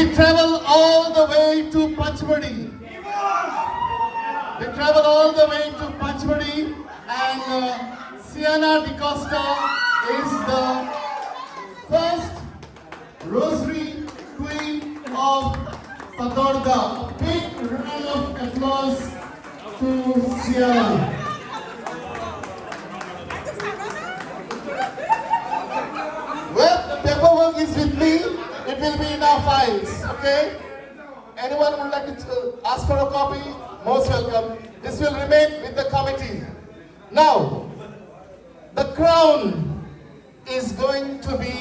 We travel all the way to Panchvati. They travel all the way to Panchvati, and Sienna D'Costa is the first Rosary Queen of Fatorda. A big round of applause to Sienna. Well, the paperwork is with me. It will be in our files, okay? Anyone would like to ask for a copy, most welcome. This will remain with the committee. Now, the crown is going to be,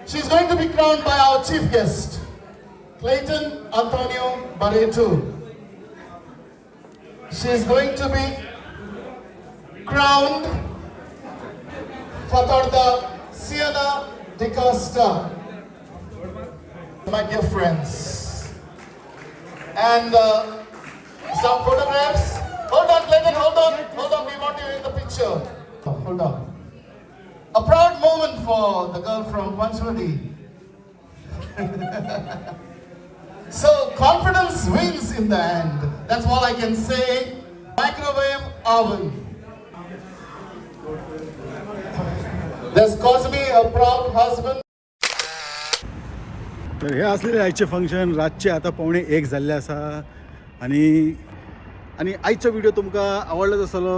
she's going to be crowned by our chief guest, Clayton Antonio Barreto. She is going to be crowned Fatorda Sienna D'Costa. My dear friends. And some photographs. Hold on, Clayton, hold on. Hold on, we want you in the picture. Hold on. A proud moment for the girl from Panchvati. So confidence wins in the end. That's all I can say. Microwave oven. There's Cosme, a proud husband. तर हे आसलेले आयचे function रातचे आतां 12:45 जाल्ले आसा आनी आनी आयचो व्हिडिओ तुमकां आवडलो आसतलो.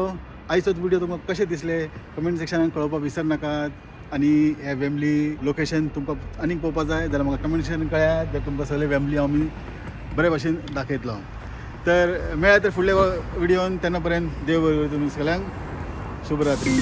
आयचो व्हिडिओ तुमकां कशें दिसले कमेंट सेक्शनान कळोवपाक विसरनाकात. आनी हे वेमली लोकेशन तुमकां आनीक पळोवपाक जाय जाल्यार म्हाका कमेंट सेक्शनान कळयात, जाल्यार तुमकां सगळे वेमली हांव आमी बरे भाशेन दाखयतलो. तर मेळ्ळ्या तर फुडल्या व्हिडियोन, तेन्ना पर्यंत देव बरें करूं तुमी सगळ्यांक. शुभरात्री.